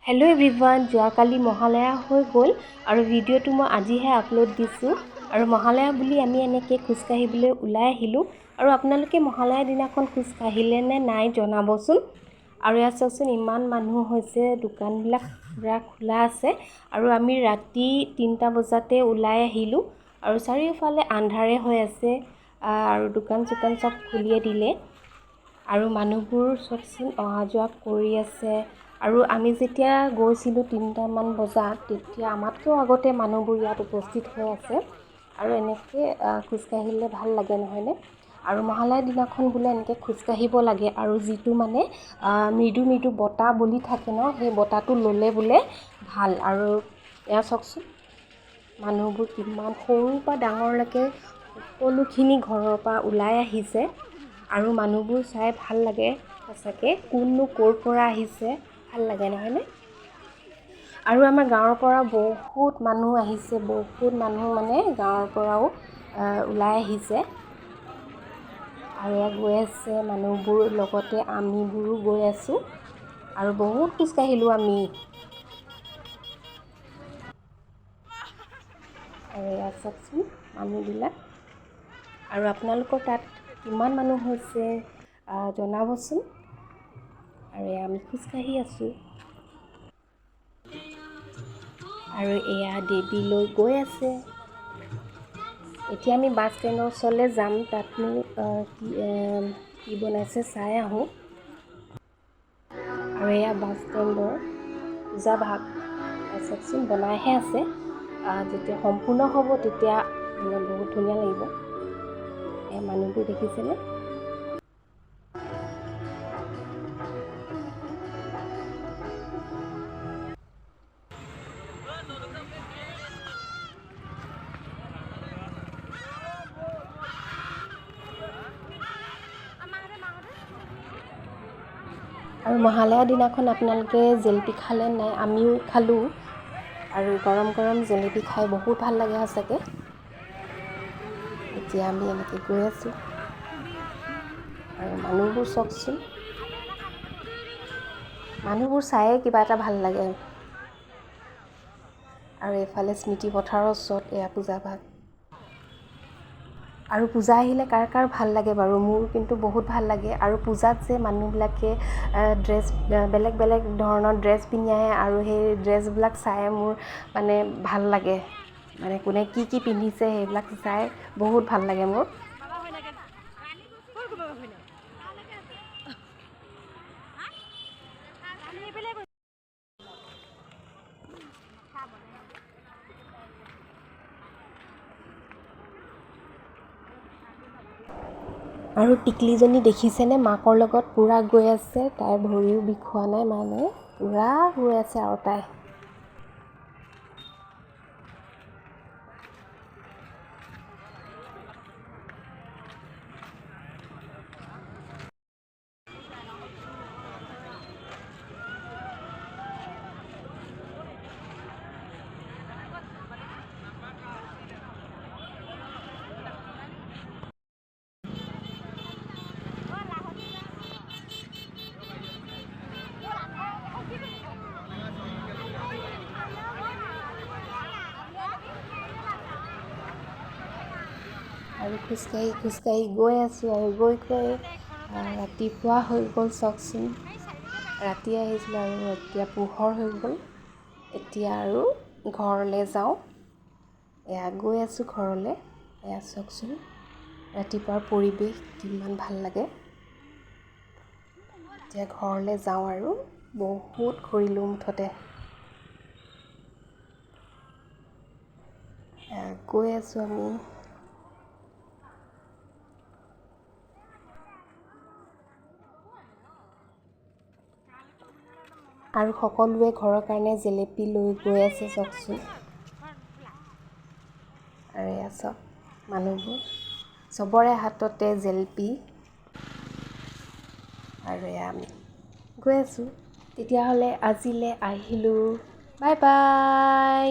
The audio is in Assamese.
হেল্ল' এভৰিৱান, যোৱাকালি মহালয়া হৈ গ'ল আৰু ভিডিঅ'টো মই আজিহে আপলোড দিছোঁ। আৰু মহালয়া বুলি আমি এনেকৈ খোজকাঢ়িবলৈ ওলাই আহিলোঁ। আৰু আপোনালোকে মহালয়া দিনাখন খোজকাঢ়িলে নে নাই জনাবচোন। আৰু ইয়াত চাওকচোন, ইমান মানুহ হৈছে, দোকানবিলাক পূৰা খোলা আছে। আৰু আমি ৰাতি 3টা বজাতে ওলাই আহিলোঁ আৰু চাৰিওফালে আন্ধাৰে হৈ আছে আৰু দোকান চোকান চব খুলিয়ে দিলে। আৰু মানুহবোৰ চাওকচোন, অহা যোৱা কৰি আছে। আৰু আমি যেতিয়া গৈছিলোঁ 3টামান বজাত, তেতিয়া আমাতকৈও আগতে মানুহবোৰ ইয়াত উপস্থিত হৈ আছে। আৰু এনেকৈ খোজকাঢ়িলে ভাল লাগে, নহয়নে? আৰু মহালয়া দিনাখন বোলে এনেকৈ খোজকাঢ়িব লাগে আৰু যিটো মানে মৃদু মৃদু বতাহ বলি থাকে ন, সেই বতাহটো ল'লে বোলে ভাল। আৰু এয়া চাওকচোন, মানুহবোৰ কিমান সৰুৰ পৰা ডাঙৰলৈকে সকলোখিনি ঘৰৰ পৰা ওলাই আহিছে। আৰু মানুহবোৰ চাই ভাল লাগে সঁচাকৈ, কোননো ক'ৰ পৰা আহিছে, ভাল লাগে নহয়নে? আৰু আমাৰ গাঁৱৰ পৰা বহুত মানুহ আহিছে, বহুত মানুহ মানে গাঁৱৰ পৰাও ওলাই আহিছে। আৰু এয়া গৈ আছে মানুহবোৰ, লগতে আমিবোৰো গৈ আছোঁ। আৰু বহুত খোজকাঢ়িলোঁ আমি। আৰু এয়া চাওকচোন মানুহবিলাক। আৰু আপোনালোকৰ তাত কিমান মানুহ হৈছে জনাবচোন। আৰু এয়া আমি খোজকাঢ়ি আছোঁ। আৰু এয়া দেৱীলৈ গৈ আছে। এতিয়া আমি বাছ ষ্টেণ্ডৰ ওচৰলৈ যাম, তাতনো কি কি বনাইছে চাই আহোঁ। আৰু এয়া বাছ ষ্টেণ্ডৰ পূজা ভাগ চাওকচোন, বনাইহে আছে। যেতিয়া সম্পূৰ্ণ হ'ব তেতিয়া মানে বহুত ধুনীয়া লাগিব। এয়া মানুহবোৰ দেখিছেনে? আৰু মহালয়া দিনাখন আপোনালোকে জেলেপি খালে নাই? আমিও খালোঁ। আৰু গৰম গৰম জেলেপি খাই বহুত ভাল লাগে সঁচাকৈ। এতিয়া আমি এনেকৈ গৈ আছোঁ। আৰু মানুহবোৰ চাওকচোন, মানুহবোৰ চায়ে কিবা এটা ভাল লাগে। আৰু এইফালে স্মৃতি পথাৰৰ ওচৰত এয়া পূজা ভাগ। আৰু পূজা আহিলে কাৰ কাৰ ভাল লাগে বাৰু? মোৰ কিন্তু বহুত ভাল লাগে। আৰু পূজাত যে মানুহবিলাকে ড্ৰেছ, বেলেগ বেলেগ ধৰণৰ ড্ৰেছ পিন্ধি আহে আৰু সেই ড্ৰেছবিলাক চাই মোৰ মানে ভাল লাগে। মানে কোনে কি কি পিন্ধিছে সেইবিলাক চাই বহুত ভাল লাগে মোৰ। আৰু টিকলিজনী দেখিছেনে, মাকৰ লগত পূৰা গৈ আছে। তাইৰ ভৰিও বিষোৱা নাই, মানে পূৰা গৈ আছে আৰু তাই। আৰু খোজকাঢ়ি খোজকাঢ়ি গৈ আছোঁ। আৰু গৈ গৈ ৰাতিপুৱা হৈ গ'ল চাওকচোন। ৰাতি আহিছিলোঁ আৰু এতিয়া পোহৰ হৈ গ'ল। এতিয়া আৰু ঘৰলৈ যাওঁ। এয়া গৈ আছোঁ ঘৰলৈ। এয়া চাওকচোন, ৰাতিপুৱাৰ পৰিৱেশ কিমান ভাল লাগে। এতিয়া ঘৰলৈ যাওঁ। আৰু বহুত ঘূৰিলোঁ মুঠতে। গৈ আছোঁ আমি। আৰু সকলোৱে ঘৰৰ কাৰণে জেলেপি লৈ গৈ আছে চাওকচোন। আৰু এয়া চাওক মানুহবোৰ, চবৰে হাততে জেলেপি। আৰু এয়া আমি গৈ আছোঁ। তেতিয়াহ'লে আজিলৈ আহিলোঁ, বাই বাই।